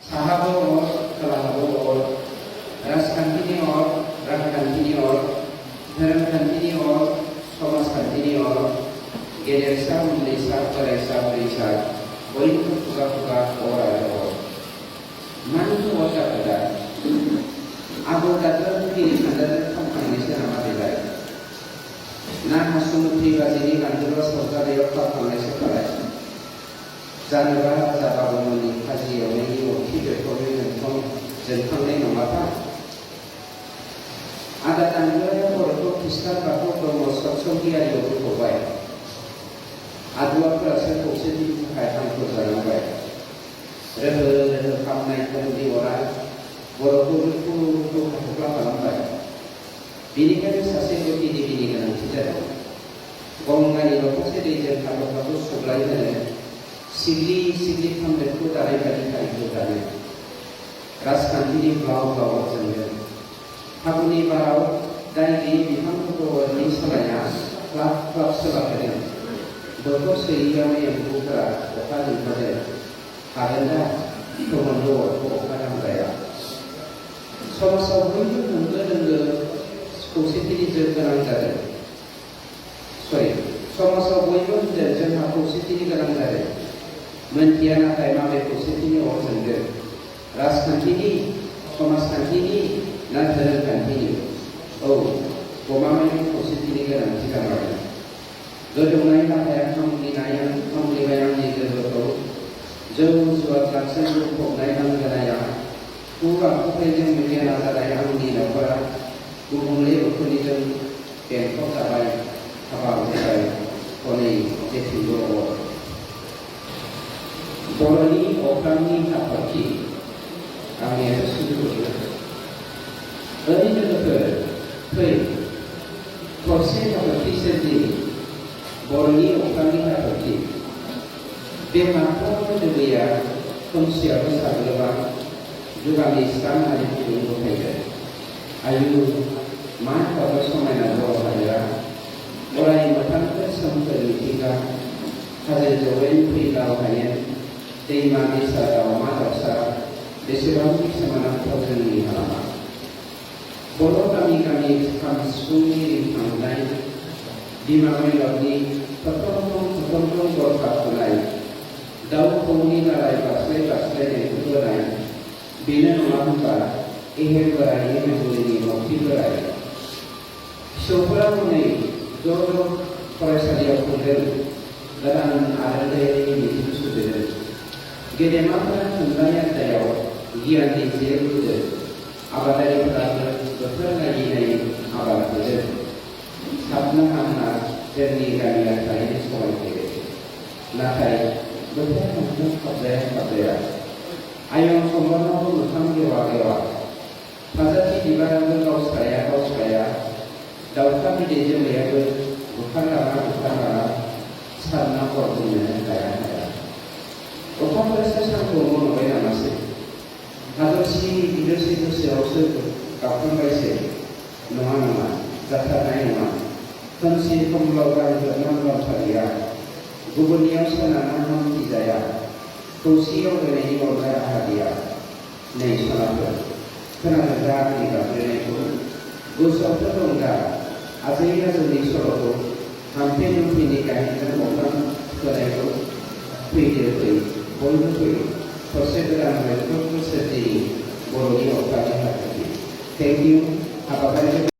साहाबो अर खोलाहाबो अर राजखान्थिनि अर रांखान्थिनि अर धोरोमखान्थिनि अर समाजखान्थिनि अर गेदेरसा उन्दैसा बोराइसा बुरैसा बयबो खुगा खुगा अर आरो अर मानो अर जाखो दा आबौ दादोगिरि सानजाजों खामखांनायसो नामा बेलाय ना हासुमुथि बाजिनि गान्दुला सावगारियाव खामखांनायसो खालाय जानोबा राजा बाबुमोननि खाजि एवनायनि अरखि बेरखौनो जोंखांनाय नङाबा आदा दानग्राया बर'खौ खृष्टान बाथौ ब्रह्म सतसंगियारियाव दोनथ'बाय आदुवाफोरासो खौसेथिनि थाखाय हांखुर जानांबाय रोहो रोहो खामनाय खोमसि अरा बर'खौ रुखु रुखु हाथफ्ला खालामबाय बेनिखायनो सासे गति देबिनि गोनांथि जादों गंगानि लथासे दैजों हाथफ्लाखौ सुग्लायहोनो सिग्लि सिग्लि खामलेटखौ दानाय बायदि थारिखखौ दानो राजखान्थिनि ब्लाव ब्लाव जोंनो फागुनि बाराव दाय गैयै बिफांफोरखौ अरनि सोलायना क्लाब क्लाब सोलाबहोदों दरखौ सोयैयावनो एम्फौफोरा अखा लिंहरदों हागोन दा सोमोन्दो अरखौ अखा दामग्राया समाजाव बयबो होंगो दोंगो खौसेथिनि गोनां जादों समाजाव बयबो होनदों जोंहा खौसेथिनि गोनां जादों मोनथिया नाथाय माबे खौसेथिनि अर जोंदों राजखान्थिनि समाजखान्थिनि ना धोरोमखान्थिनि औ गमामानि खौसेथिनि गोनांथि जामारदों गोदौनाय लामाया खामग्लिबाय आंनि गोहोखौ जौ जुवा द्राग्सजों बुंफबनाय नांगोनाया आखुथायजों मेलेना जानाय आंनि न'खरा गुबुंले उखुनिजों बेंखन जाबाय हाबा होबाय हनै जेथिंबो अर बर'नि अख्रांनि हाथरखि आंनि सुजुगुरु ओरैनो लोगो फै थरसे हाथरखि सोरजि बर'नि अख्रांनि हाथरखि बे माथावनो दोबैया खोमसियाबो साग्लोबा जुगामि स्रां हारिमुखौ गथायगोन आयु मा गाबा समायना बर' हारिया अराय मोखांफोर सोमखोर मिथिंगा हाजो जौवेन फैलाव हायेन दैमा दैसा दावमा दावसा बेसेबांनि सोमोनांथाव जोंनि हालामा बर' गामि गामि खाम सिफुंनि रिंखांनाय बिमा माइनावनि थरथं गरखा फुनाय दाउ खौनि नाराय बास्लाय बास्लाय देंखो बोनाय बेनो नङा होनबा एहेर बोरायनि मेहुलिनि मक्ति बोराय फिसौफोरा हनै ज' ज' फरायसालियाव थांदों गोदान आरोंदायारि मिजिं सुजुदों गेदेमाफोरा थुनलाइ आयदायाव गियाननि जे रुजुदों आबादारिफोराबो बोथोर नायै नायै आबाद होदों साबना हामना जोंनि गामिया थारैनो समायफ्लेदों नाथाय बोथोर मोननो खाबजाया आयं सम्बानावबो मोखां गेवा गेवा फाजाथि बिबाराबो गावस्राया दाउखा बिदै जोमैयाबो बुखारलाना सारना हर बुंनो हाया अखाफोरासो सानखौ मन'बाय नामासै हादरसि गिदिरसि गोसोआवसो गाबखांबायसै नङा जाथारनाय नङा खोमसि खोमलाव गानजोबनांगौ फारिया गुबुननियाव सोनारना हामथि जाया खौसेयाव होनायनि अनगा राहा गैया नै सनाफोर खोनादों दा आंनि गाबज्रिनायखौ गोसोआवथ' दं दा आजै आजौनि सल'खौ हाम्फे दुमफेनि गाहेनजों अख्रां होनायखौ फैदो फै बयबो फै थरसे गोदान बेंखनखौ सोरजिनि बर'नि अख्रांनि हाथरखि थेंक इउ हाबाफारिखौ